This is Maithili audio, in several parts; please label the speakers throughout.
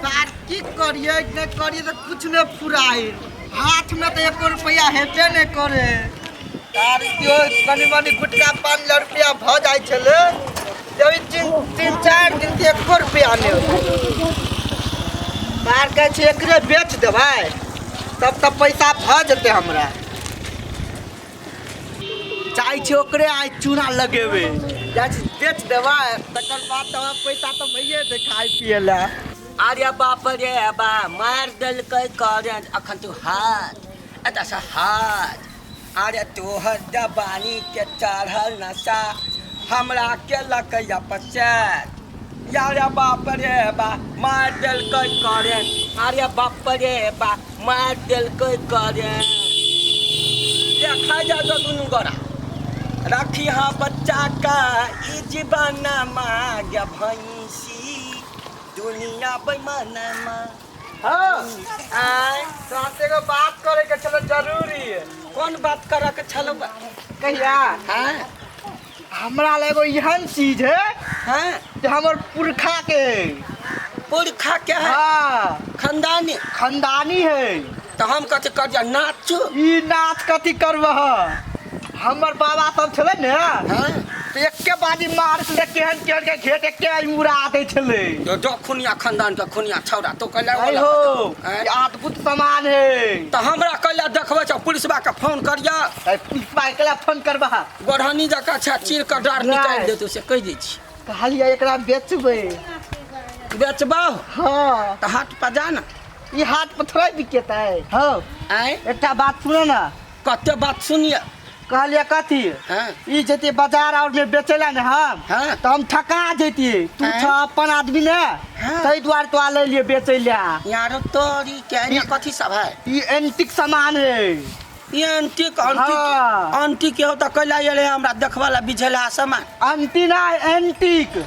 Speaker 1: बात की करिए नहि करिए तऽ कुछ नहि फुराइ हाथमे तऽ एको रुपैआ हेबे नहि करे। आर केओ कनि मनि गुटका पान लए रुपैआ भऽ जाइ छलै, अभी तीन तीन चारि दिन के एको रुपैआ नहि होलै। बाहर कहै छै एकरे बेच देबै तब तऽ पैसा भऽ जेतै। हमरा चाहै छी ओकरे आइ चूना लगेबै, जाइ छी बेच देबै, तकर बाद तऽ हमरा पैसा तऽ भइए जेतै खाय पियै लए।
Speaker 2: अरे बाप रे बा, मारि देलकै करेंट। अखन तू हाथ एतऽसँ हाथ। अरे तोहर जवानी के चढ़ल नशा हमरा केलक अपसेट। अरे बाप रे बा, मारि देलकै करेंट। अरे बाप रे बा, मारि देलकै करेंट। देखा जा जो दुनू गोरा रखी हाँ बच्चा का ई जीवन मांग भैंसी दुनिया बेईमाना मा।
Speaker 1: हाँ।
Speaker 2: आय।
Speaker 1: तोरा से एगो बात करे के छलो जरूरी है।
Speaker 2: कोन बात करऽ के छलो?
Speaker 1: कहिया?
Speaker 2: हाँ।
Speaker 1: हमरा लग एगो एहन चीज है।
Speaker 2: हाँ।
Speaker 1: जे हमर पुरखा के है।
Speaker 2: पुरखा के है?
Speaker 1: हाँ।
Speaker 2: खानदानी?
Speaker 1: खानदानी है।
Speaker 2: तऽ हम कथी कर नाचू?
Speaker 1: ई नाच कथी करबह, हमर बाबा सब छलै ने।
Speaker 2: हाँ।
Speaker 1: तऽ एके बाजी मार छलै, केहन केहन के घेट एके बाजी उड़ा दै छलै।
Speaker 2: जो जो खुनिया खानदान के खुनिया छौड़ा तो कैला
Speaker 1: आई हो। ई अद्भुत सामान है।
Speaker 2: तऽ हमरा कैला देखबै छौ? पुलिसबा के फोन करिया।
Speaker 1: अरे पुलिसबा के कैला फोन करबह?
Speaker 2: गोरहनी जकाँ छै, चीर कऽ डार निकालि
Speaker 1: नहि।
Speaker 2: देतौ से कहि दै छी।
Speaker 1: कहलियै एकरा बेचबै।
Speaker 2: बेचबौ?
Speaker 1: हाँ।
Speaker 2: तऽ हाट पर जा ने।
Speaker 1: ई हाट पर थोड़े बिकेतै। हौ।
Speaker 2: आँय।
Speaker 1: एकटा बात सुनो ने।
Speaker 2: कते बात सुनिए?
Speaker 1: कहलियै कथी?
Speaker 2: हाँ।
Speaker 1: ई जैतियै बाजार और में बेचै ला ने हम।
Speaker 2: हाँ।
Speaker 1: तऽ हम ठका जैतियै। तू
Speaker 2: आँय?
Speaker 1: छ अपन आदमी ने।
Speaker 2: हाँ।
Speaker 1: ताहि दुआरे तोरा ले लिए बेचै ला।
Speaker 2: यारो तोरी के एने कथी सब है?
Speaker 1: ई एंटिक सामान है।
Speaker 2: ई एंटीक? एंटीक?
Speaker 1: हाँ।
Speaker 2: एंटीक हो तऽ कैला एलै हमरा देखबा ला बिझेला सामान?
Speaker 1: अंटी ना, antique.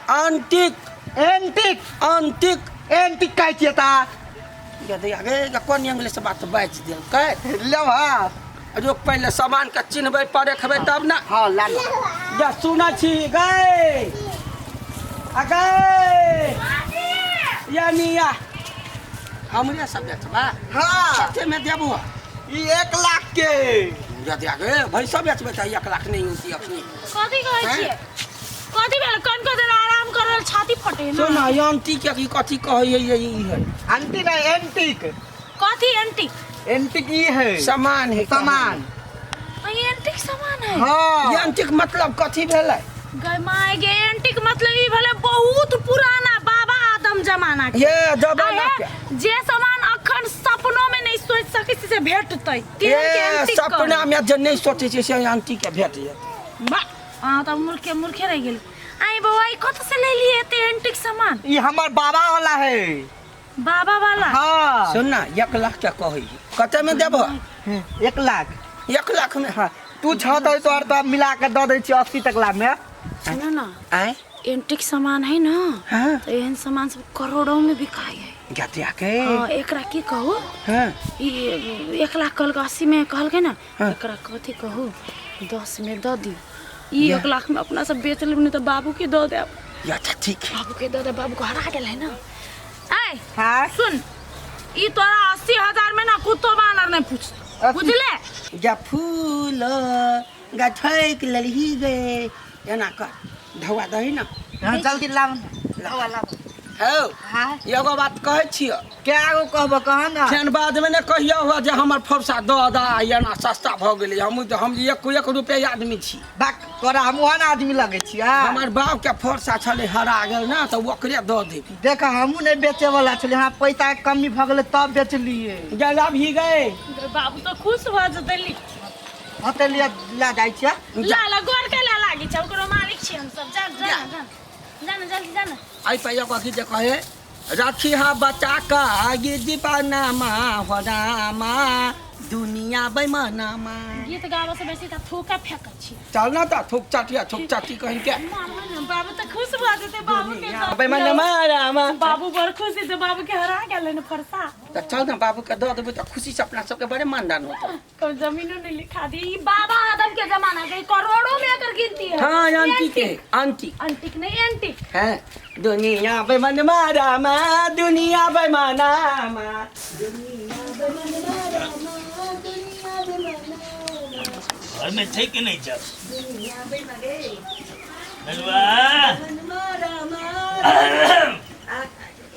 Speaker 2: Antique.
Speaker 1: Antique.
Speaker 2: Antique.
Speaker 1: Antique कहै छियै ता।
Speaker 2: गे दैया गे, ये कोन इंग्लिश बात बाजि देलकै?
Speaker 1: लेब? हाँ।
Speaker 2: जो पहिले सामान के चिन्हबै परेखबै तब ने।
Speaker 1: हाँ, ला ला।
Speaker 2: जा सुनै छी गै आ गै या निया हमरे सब बेचबा?
Speaker 1: हाँ।
Speaker 2: कते में देबू?
Speaker 1: ई 1 लाख के।
Speaker 2: या दिया गे भाई, सब बेचबै तऽ 1 लाख नहि होती अखनी।
Speaker 3: कथी कहै
Speaker 2: हैं?
Speaker 3: छियै? कथी भेल? कन कन देर आराम करल, छाती फटे
Speaker 2: सुन
Speaker 3: ना।
Speaker 2: आंटी के की कथी कहै है ई है?
Speaker 1: अंटी ना, एंटिक।
Speaker 3: कथी एंटी?
Speaker 1: एंटिक ई है।
Speaker 2: सामान है।
Speaker 1: सामान।
Speaker 3: ई एंटीक सामान है?
Speaker 1: हाँ।
Speaker 2: ये एंटीक मतलब कथी भेलै?
Speaker 3: गय my गे, एंटीक मतलब ई भेलै बहुत पुराना, बाबा आदम जमाना के।
Speaker 2: ये जमाना
Speaker 3: आहे,
Speaker 2: के।
Speaker 3: जे सामान अखन सपनो में नहीं सोच सकै छी से भेटतै, तेहन के
Speaker 2: ये
Speaker 3: एंटीक
Speaker 2: सपना
Speaker 3: कहै।
Speaker 2: में जे नहि सोचै छै से आंटी के भेट जायत।
Speaker 3: बा, अहाँ तऽ मूर्खे मूर्खे रहि गेल। आई बौआ, ई कतऽ से ले लिए एते एंटीक सामान?
Speaker 1: ई हमर बाबा वाला है।
Speaker 3: बाबा वाला?
Speaker 1: हाँ।
Speaker 2: सुन ना, 1 लाख के कहै है, कते में देबह?
Speaker 1: 1 लाख।
Speaker 2: 1 लाख में?
Speaker 1: हाँ, तू छ तो तोहर तो मिला के दऽ दै छियै 80 तक ला में।
Speaker 3: सुनो ना।
Speaker 2: आय।
Speaker 3: एंटीक सामान है ना।
Speaker 2: हाँ।
Speaker 3: तो एहन सामान सब करोड़ों में बिकाई है।
Speaker 2: गतिया के।
Speaker 3: हाँ, एकरा की कहू?
Speaker 2: हाँ।
Speaker 3: ई 1 लाख कहलकै, 80 में कहलकै ना।
Speaker 2: हाँ।
Speaker 3: एकरा कथी कहू, 10 में दऽ दियौ। ई 1 लाख में अपना सब बेच लेब, नहीं तऽ बाबू के दऽ देब।
Speaker 2: या अच्छा ठीक है।
Speaker 3: बाबू के दऽ देब, बाबू के हरा गेल है ना। आय।
Speaker 1: हाँ।
Speaker 3: सुन, ई तोरा 80,000 में ना कुत्तो बानर नहीं पूछ, बुझले?
Speaker 2: जा फूल गठैक ललही गे, एना कर धौआ दही ना।
Speaker 1: हाँ, जल्दी लाब, लाब लाब।
Speaker 2: हौ।
Speaker 1: हाँ।
Speaker 2: एगो बात कहै छियौ।
Speaker 1: क्या गो कहबो, कह ना।
Speaker 2: फेन बादमे ने कहियौ हुआ जे हमर फौसा दऽ दा, एना सस्ता भऽ गेलै। हम हम एक एक रुपैआ आदमी छी।
Speaker 1: बाक तोरा हम ओहन आदमी लगै छियै?
Speaker 2: हमर बाप के फौसा छलै, हरा गेल ने, तऽ ओकरे दऽ देबी।
Speaker 1: देख, हमहूँ नहि बेचे वाला छलियै। हमरा पैसा के कमी भऽ गेलै तब बेचलियै।
Speaker 2: गेला भी गए।
Speaker 3: बाबू तऽ खुश भऽ जेतै ली।
Speaker 1: हते लिअ, लए जाइ छियै।
Speaker 3: ला ला, गोर के ला लागी छै, ओकरो मालिक छी हम सब। जा जा जा जा ना, जल्दी जा ना।
Speaker 2: एहि पर एगो की जे कहे रखी हा बचा कऽ ये दीवाना मा हो रामा। दुनिया बेईमाना मा।
Speaker 3: गीत गाबऽ से बेसी तऽ थूका फेकै छी।
Speaker 2: चल ना तऽ थूक चाटिया थूक चाटी कहीं के।
Speaker 3: मामा ने बाबू तऽ खुश भऽ जेतै बाबू के।
Speaker 2: बेईमाना मा रामा।
Speaker 3: बाबू बड़ खुश हेतै, बाबू के हरा गेलै ने फरसा।
Speaker 2: तऽ चल ना बाबू के दऽ देबै तऽ खुशी से अपना सबके बड़े मानदान होतै।
Speaker 3: कोई जमीनो नहीं लिखा दी। ई बाबा आदम के जमाना के करोड़ों में एकर गिनती है।
Speaker 2: हाँ आंटी के आंटी।
Speaker 3: अंटिक नहीं एंटिक।
Speaker 2: है दुनिया बेईमान मारा मा दुनिया बेईमाना मा।
Speaker 4: घरमे छै कि नहि छै? ललुआ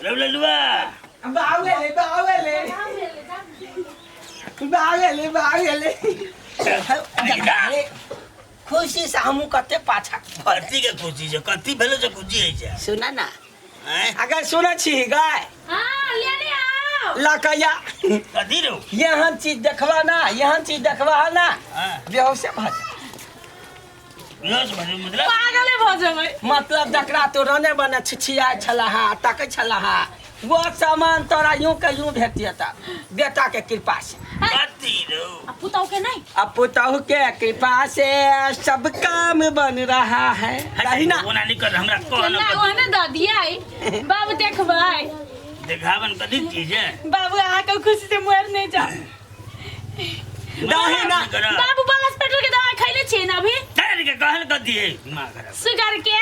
Speaker 4: रौ ललुआ।
Speaker 2: बावेले बावेले बावेले बावेले। खुशी से हमहूँ कते पाछा भऽ
Speaker 4: कथी के खुशी छै? कथी भेलो से खुशी होइ छै?
Speaker 2: सुना ना।
Speaker 4: आँय?
Speaker 2: अगर सुनै छी गाय।
Speaker 3: हाँ लेने आओ।
Speaker 2: लकैया।
Speaker 4: कथी रौ?
Speaker 2: एहन चीज देखबा ना, एहन चीज देखबा ना।
Speaker 4: हाँ।
Speaker 2: बेहोशे भऽ जा।
Speaker 4: बेहोश भऽ जेबै मतलब?
Speaker 3: पागले भऽ जेबै।
Speaker 2: मतलब जकरा तो रने बने छिछियाइ छला हा तकै छला हा वो सामान तोरा यूं के यूं भेटियता बेटा के कृपा से।
Speaker 4: कथी रौ?
Speaker 3: आ पुतहु के नहीं?
Speaker 2: अब पुतहु के कृपा से सब काम बन रहा है। रही ना।
Speaker 4: ओना नहीं कर हमरा कह
Speaker 3: केना
Speaker 4: ना।
Speaker 3: ओहने दऽ दियै बाबू देखबै।
Speaker 4: देखावन कथी चीज है?
Speaker 3: बाबू अहाँके खुशी से मरि नहि जाउ।
Speaker 2: दही ना।
Speaker 3: बाबू बल हॉस्पिटल के दवाई खैले छियै ने अभी?
Speaker 4: ठहर के कहल कथी है? दिमाग खराब।
Speaker 3: शुगर के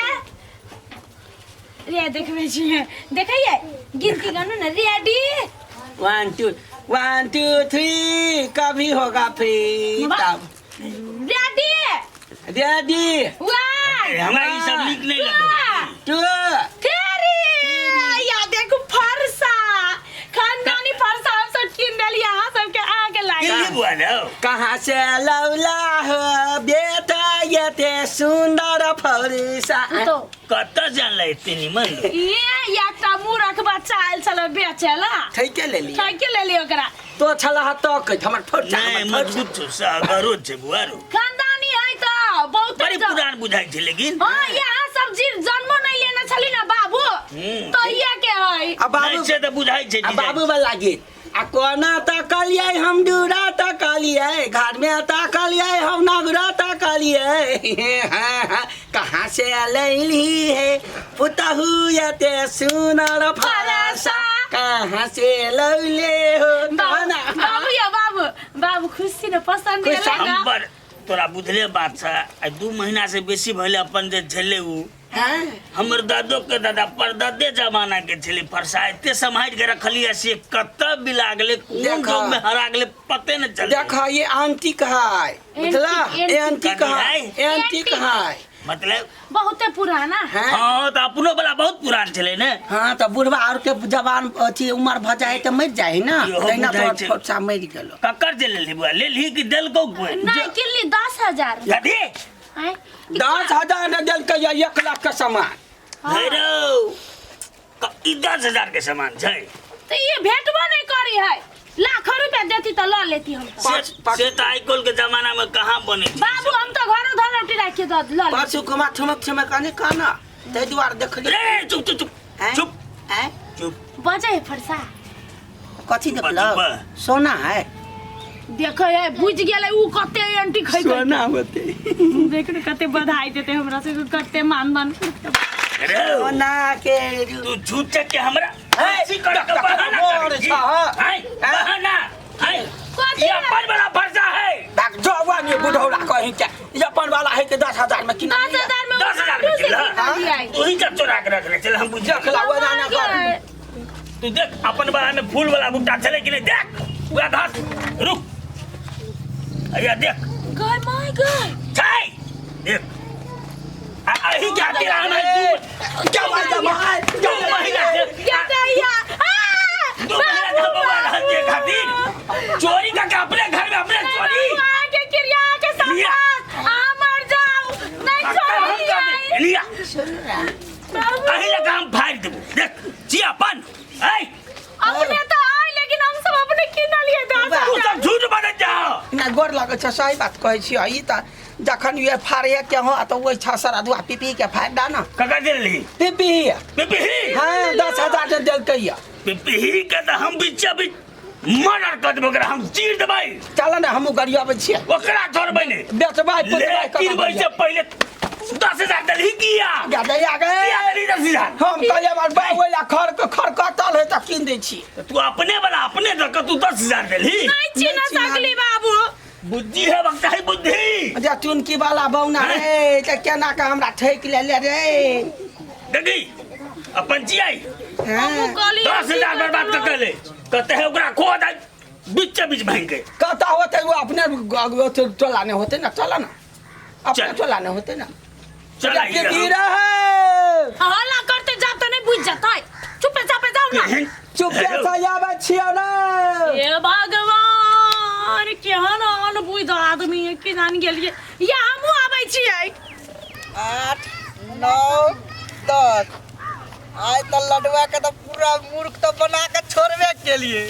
Speaker 3: रे देखबै छियै। देखैयै गिनती गनु ने। रेडी
Speaker 2: 1 2 1 2 3 कभी होगा फ्री तब।
Speaker 3: रेडी
Speaker 2: रेडी
Speaker 3: 1
Speaker 4: हमरा ई सब नीक नहीं लगै।
Speaker 2: 2
Speaker 3: 3। या देखू फरसा खानदानी फरसा हम सब कीन देलियै अहाँ सबके अहाँके लागे।
Speaker 4: की बुआ रौ?
Speaker 2: कहाँ से लौला हो बेटा ये ते सुंदर फरसा।
Speaker 3: तो
Speaker 4: कतऽ जानलै एते निमन?
Speaker 3: ये एकटा मूरख बच्चा आयल छलै बेचै ला।
Speaker 2: ठैके लेली।
Speaker 3: ठैके लेली ओकरा।
Speaker 2: तो छला हा तो कहै हमर फरसा
Speaker 4: नहीं
Speaker 2: हमर फरसा।
Speaker 4: मजबूत छौ सगरो छै बुआ रौ।
Speaker 3: खानदानी है तऽ बहुत
Speaker 4: बड़ी पुरान बुझाइ छै लेकिन।
Speaker 3: हाँ यहाँ सब जी जन्मो नहीं लेने छली ना बाबू। तो ये के है।
Speaker 2: आ बाबू
Speaker 4: नहीं से तऽ बुझाइ छै।
Speaker 2: आ बाबू वाला गीत। आ कोना तकलियै हम दूरा तकलियै घर में तकलियै हम नगरा तकलियै। कहाँ से लैली है पुतहु एते सुनर फरसा कहाँ से लैले हो।
Speaker 3: बाबू या बाबू बाबू खुशी ने पसंद
Speaker 2: खुश
Speaker 3: एलै ना।
Speaker 4: हम पर तोरा बुझले बात छै आ 2 महीना से बेसी भेलै अपन जे छलै उ।
Speaker 2: हाँ?
Speaker 4: हमर दादो के दादा परदादे जमाना के छलै फरसा एते सम्हारि के रखलियै से कतऽ बिला गेलै कोन
Speaker 2: देखा।
Speaker 4: जोग में हरा गेलै पते न चललै।
Speaker 2: देखा ये आंटिक है बुझला?
Speaker 3: एंटीक,
Speaker 2: ये आंटिक है
Speaker 4: एंटीक।
Speaker 2: ये आंटिक है
Speaker 4: मतलब
Speaker 3: बहुते पुराना
Speaker 2: हैं?
Speaker 4: हाँ तो अपनो वाला बहुत पुरान छलै ने।
Speaker 2: हाँ तो बुढ़वा और के जवान अथी उम्र भ जाए तो मर जाए ना।
Speaker 4: इहो
Speaker 2: तहिना
Speaker 4: बुझाइ
Speaker 2: तोहर
Speaker 4: छै।
Speaker 2: फरसा मरि गेलो।
Speaker 4: ककर जे लेलही बुआ लेलही कि देलकौ कोइ?
Speaker 3: नहीं किनली 10,000।
Speaker 4: कथी?
Speaker 3: आँय?
Speaker 2: 10,000 ने देलकै या 1 लाख के सामान।
Speaker 4: हे रौ, ई 10,000 के सामान छै।
Speaker 3: तो ये भेटबो नहीं करी है। लाखों रुपया देती तो ल लेती हम।
Speaker 4: से तो आइ काल्हि के जमाना में कहाँ बनै छै।
Speaker 3: बाबू हम तो घरो धर रोटी राखि दऽ ल लेती।
Speaker 2: परसू कुमार ठुमक ठुमक कने कहना ताहि दुआरे देखलियै।
Speaker 4: रे चुप चुप चुप
Speaker 2: आँय?
Speaker 4: चुप
Speaker 2: आँय?
Speaker 4: चुप।
Speaker 3: बजै है फरसा।
Speaker 2: कथी देखलौ?
Speaker 4: बजबै।
Speaker 2: सोना है।
Speaker 3: देखै है बुझि गेलै उ कते एंटी खै गई।
Speaker 2: सोना होते।
Speaker 3: देख ने कते बधाई देते हमरा से कते मान मान।
Speaker 4: रे
Speaker 2: सोना के
Speaker 4: तू झूठ के हमरा
Speaker 2: हे,
Speaker 4: हंसी कर के बहाना
Speaker 2: मोर
Speaker 4: करै छी।
Speaker 2: छह।
Speaker 4: आँय, बहाना आँय,
Speaker 3: कथी
Speaker 4: ई अपन वाला फरसा है।
Speaker 2: भाग जो हुआ नहीं बुढ़ौला कहीं के। ई अपन वाला है के 10,000 में किना
Speaker 3: 10,000 में
Speaker 4: 10,000 में
Speaker 3: से
Speaker 4: किनला।
Speaker 3: किना दियाई।
Speaker 4: तू ही जब चोरा के रखले चल हम बुझ
Speaker 2: देखला वना ना कर।
Speaker 4: तू देख अपन वाला में फूल वाला बूटा चले कि नहीं देख वह घास रुक अरे देख
Speaker 3: गय my गय
Speaker 4: छै देख आ अही के खातिर हम
Speaker 2: क्या बात है भाई?
Speaker 4: 2 महीना से
Speaker 3: क्या दैया आ
Speaker 4: 2 महीना से हम बौआ रहल छियै खातिर चोरी करके अपने घर में अपने चोरी।
Speaker 3: के क्रिया के साथ
Speaker 4: लिया।
Speaker 3: आ मर जाओ नहीं
Speaker 4: हम
Speaker 3: चोरी
Speaker 4: कर दे लिया
Speaker 3: बाबू
Speaker 4: अही लगा हम फाड़ देबो देख जी अपन ऐ
Speaker 3: अपने तो आए लेकिन हम सब अपने किन लिए
Speaker 4: तू
Speaker 3: 10,000।
Speaker 4: सब झूठ बजै जाओ।
Speaker 2: ना गोर लगै छै सही बात कहै छी। ई तऽ जखन ये फाड़े के हो तो ओहि छह सर अदुआ पीपी के फायदा ना।
Speaker 4: ककर देलही?
Speaker 2: पीपी।
Speaker 4: पीपी।
Speaker 2: हाँ 10,000 जे देलकै या।
Speaker 4: पीपी के तऽ हम बीचे बीच मर्डर कर देबै ओकरा, हम चीर देबै।
Speaker 2: चल ने, हमहूँ गरियाबै छियै।
Speaker 4: ओकरा छोड़बै नहि।
Speaker 2: बेचबै पुतबै।
Speaker 4: लेकिन वैसे पहिले 10,000 देलही किया?
Speaker 2: गया गए।
Speaker 4: किया देलही 10,000?
Speaker 2: हम कहलियै हमर बाप ओहि ला खर खर कतल है तऽ कीन दै छी।
Speaker 4: तू अपने वाला अपने दऽ कऽ तू 10,000 देलही?
Speaker 3: नहीं चिन्ह सकली बाबू।
Speaker 4: बुद्धि है वक्त है बुद्धि।
Speaker 2: जे चुनकी वाला बौना रे, तऽ केना कऽ हमरा ठकि लेले रे।
Speaker 4: देखी अपन जियाई।
Speaker 2: हाँ।
Speaker 3: कहली
Speaker 4: 10,000 बर्बाद कऽ के ले कहते है ओकरा खो दे बीच बीच भांग के।
Speaker 2: कतऽ होतै वो अपने टोला नहि होतै ने, चल ने अपने
Speaker 4: चल।
Speaker 2: टोला नहि होतै ने।
Speaker 4: चल आई
Speaker 2: के
Speaker 4: रहो।
Speaker 2: गिरा है।
Speaker 3: हल्ला करते जाब तो नहीं बुझ जतै, चुपे चापे जाओ ना।
Speaker 4: केहन
Speaker 2: चुपे
Speaker 4: हेलो।
Speaker 2: से आबै छियौ ने।
Speaker 3: हे भगवान, केहन अनबुझ आदमी है कि जान गेलिए। या हमहूँ आबै छियै।
Speaker 1: 8 9 10। आइ तऽ लडुआ के तऽ पूरा मूर्ख तऽ बना के छोड़बे केलिए।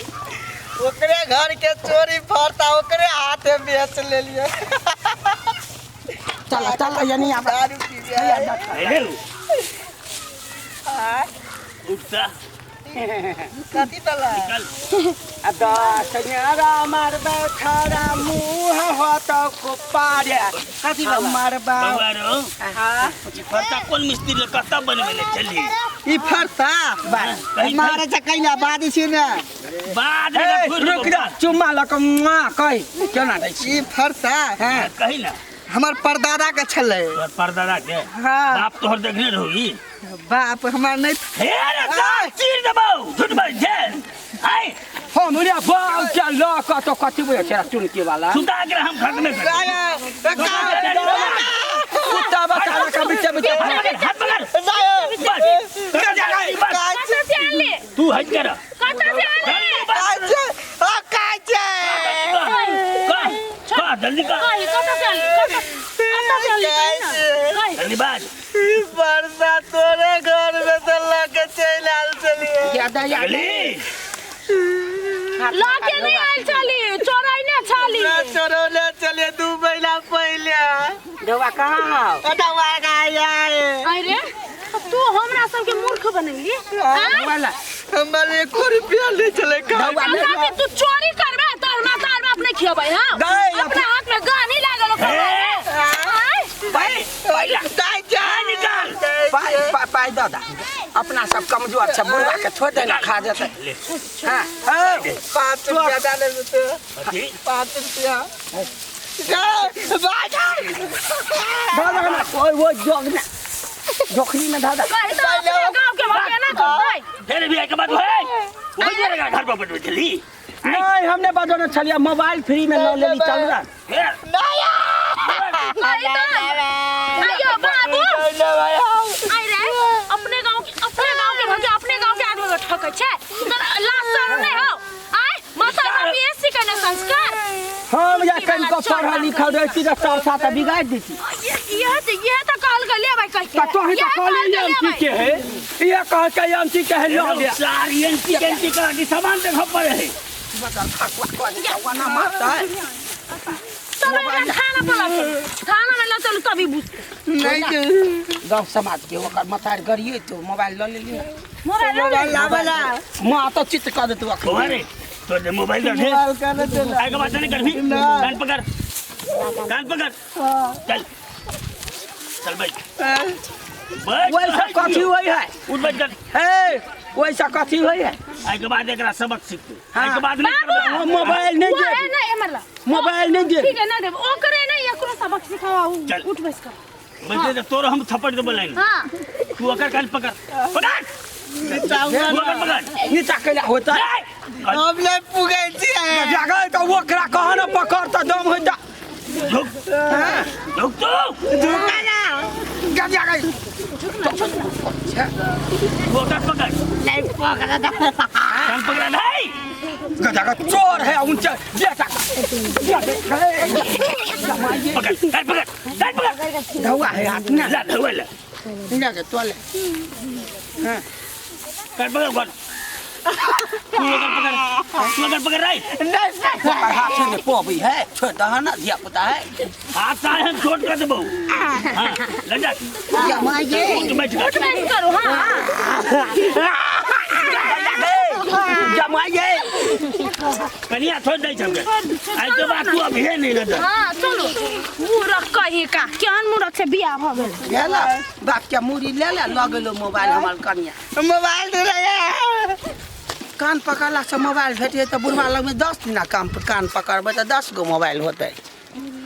Speaker 1: ओकरे घर के चोरी फरता ओकरे हाथे बेच लेलिए।
Speaker 2: चल चल यानी आबै।
Speaker 1: दारू पीबे।
Speaker 4: हेलो।
Speaker 1: आय,
Speaker 4: उठता।
Speaker 1: कथी वाला?
Speaker 4: निकल।
Speaker 2: 10 मारबै खरा मुँह होतौ कुपारे।
Speaker 1: कथी वाला?
Speaker 2: मारबै।
Speaker 4: बउआ रो। फरता कोन मिस्त्री ले कतऽ बनबेले छली?
Speaker 1: ई फरता
Speaker 4: कही-
Speaker 1: मारे छै कैला बाद छी ने।
Speaker 4: बाद में तऽ फुरि
Speaker 2: रुक जा, चुम्मा लऽ कऽ मुआ कही केना दै छी।
Speaker 1: ई फरता
Speaker 2: हाँ।
Speaker 4: कही ना।
Speaker 1: हमर परदादा के छलै।
Speaker 4: तोहर परदादा के?
Speaker 1: हाँ।
Speaker 4: बाप तोहर देखने रहोगी?
Speaker 1: बाप हमर नहीं।
Speaker 4: हे रे सार, चीर देबौ झूठ बाज छै आइ।
Speaker 2: हम रे बाप के लऽ कऽ तो कथी बुझै छै चुनकी वाला।
Speaker 4: सुता के हम खत्मे कर
Speaker 2: कुत्ता बच्चा के बीचे बीचे।
Speaker 4: हाथ पकड़, हाथ पकड़। बस बस।
Speaker 3: कतऽ से आनले?
Speaker 4: तू हट कर।
Speaker 3: कतऽ से आनले?
Speaker 4: कह कह जल्दी कह।
Speaker 3: कही कतऽ से आनले, कतऽ कतऽ से आनले, कही ना कही।
Speaker 4: जल्दी बाज।
Speaker 1: बरसा तोरे घर में तो लके चलि आयल छलियै।
Speaker 2: ज्यादा याद।
Speaker 4: अगली।
Speaker 3: लऽ के नहि आयल छली, चोरैने छली।
Speaker 1: हमरा चोरौले छलियै 2 महीना पहिले।
Speaker 2: दवा कहाँ हौ?
Speaker 1: दवा कहाँ?
Speaker 3: अरे तू हमरा सबके मूर्ख बनेली? आँय?
Speaker 2: वाला।
Speaker 1: हमर एको रुपया नहि छलै।
Speaker 2: दवा
Speaker 3: हमरा के तू चोरी करबे तोहर माता और बाप नहीं खियबै। हां,
Speaker 2: गए,
Speaker 3: अपना हाथ में गानी लागल ओकर। आँय?
Speaker 2: पाइ
Speaker 4: निकाल।
Speaker 2: पाइ पाइ पाइ दऽ दा, अपना सब कमजोर छै, बुढ़वा के छोड़ दे ना, खा जेतै।
Speaker 4: ले।
Speaker 2: हाँ हाँ।
Speaker 1: 5 रुपया डाले देते।
Speaker 4: अथी
Speaker 1: 5 रुपया।
Speaker 2: धऽ दऽ ना, ओइ ओइ जोग ना जोखनी में धऽ दऽ।
Speaker 3: कही तो अपने गांव के भगे ना करतै।
Speaker 4: फिर भी एक बात है वही जगह घर पर बैठ चली।
Speaker 2: नहीं, हमने बजौने छलियै मोबाइल फ्री में लऽ लेली, चल ना।
Speaker 4: फिर
Speaker 3: कही तो आइयो बाबू, आइ रे अपने गांव के, अपने गांव के भगे अपने गांव के आदमी के ठकै छै। तोरा लाज शरम नहीं हौ? आइ माता बीएससी केने संस्कार।
Speaker 2: हम या कनिको पढ़ल लिखल रहती तऽ सरसा तऽ बिगाड़ि देती।
Speaker 3: यह तो कहल के लेबै कहि के।
Speaker 2: तऽ तोही तऽ
Speaker 3: यह
Speaker 2: कहली
Speaker 3: कहल के
Speaker 2: एमटी
Speaker 3: लेबै।
Speaker 2: के है, इहे कहलकै एमटी के है, लऽ ले।
Speaker 4: सार एंटी एंटी करा के सामान देखऽ पड़े है।
Speaker 3: तब एकरा थाना पर लऽ चलू, थाना में लऽ चलू तभी बुझतै।
Speaker 1: नहीं।
Speaker 2: गाँव समाज के ओकर मतार गरिए तो मोबाइल लऽ लेली ना।
Speaker 3: मोबाइल लऽ ले।
Speaker 1: लावला।
Speaker 2: माँ तऽ चित्त कऽ देतौ अखन।
Speaker 4: बउआ रे, तोर जे मोबाइल दे।
Speaker 1: मोबाइल कने चला।
Speaker 4: आइ के बात नहीं करबी। कान पकड़, कान पकड़, चल चल बैठ बैठ।
Speaker 2: वैसा कथी होइ है?
Speaker 4: उठ बैठ चल।
Speaker 2: हे, वैसा कथी होइ है?
Speaker 4: आइ के बाद एकरा सबक सीखतै।
Speaker 2: हाँ।
Speaker 4: आइ के बाद नहीं करबै।
Speaker 2: हम मोबाइल नहीं
Speaker 3: वो है
Speaker 2: देब।
Speaker 3: ना एमर ला।
Speaker 2: मोबाइल नहीं देब।
Speaker 3: ठीक है ना देब, ओकरे नहीं एकरो सबक सिखावा।
Speaker 4: चल।
Speaker 3: उठ बैस कर।
Speaker 4: बैठे जे तोर हम थप्पड़ देबो लाइन।
Speaker 3: हां।
Speaker 4: तू ओकर कान पकड़, पकड़ तू ओकर पकड़।
Speaker 2: नीचा कैला होता।
Speaker 4: जाय।
Speaker 1: हम ले पुगै छियै।
Speaker 2: जागै तऽ ओकरा कह न पकड़ तऽ दम होइता।
Speaker 4: झुक झुक तू।
Speaker 2: जागै।
Speaker 4: तू ओकर पकड़, कान पकड़ा नहीं।
Speaker 2: गजागा चोर है ऊंचा बेटा।
Speaker 4: पकड़, कान पकड़, कान पकड़।
Speaker 2: धौआ है हाथ ना।
Speaker 4: ला धोए ले।
Speaker 2: जाके तोले।
Speaker 4: कान पकड़ गोड़। तू ओकर पकड़, तू ओकर पकड़ रे।
Speaker 2: ओकर हाथ में पोबी है, छोड़ दह ना, धिया पुता है।
Speaker 4: हाथ सारे हम छोड़ कर देबो। हां ले जा। उठ बैठ
Speaker 3: उठ बैस करू। हां।
Speaker 2: जमाइए।
Speaker 4: कनिया छोड़ दै छमके आइ के बाद तू अभी नहीं न दे।
Speaker 3: हाँ चलो, मूर्ख कही का, केहन मूर्ख से बियाह भऽ गेल।
Speaker 2: ले ला बाप के मूड़ी, ले ला, लऽ गेलो मोबाइल हमर कनिया।
Speaker 1: मोबाइल दे रहे।
Speaker 2: कान पकड़ला से मोबाइल भेटिए तऽ बुढ़वा लगमे 10 दिना काम कान पकड़बै तऽ 10 गो मोबाइल होतै।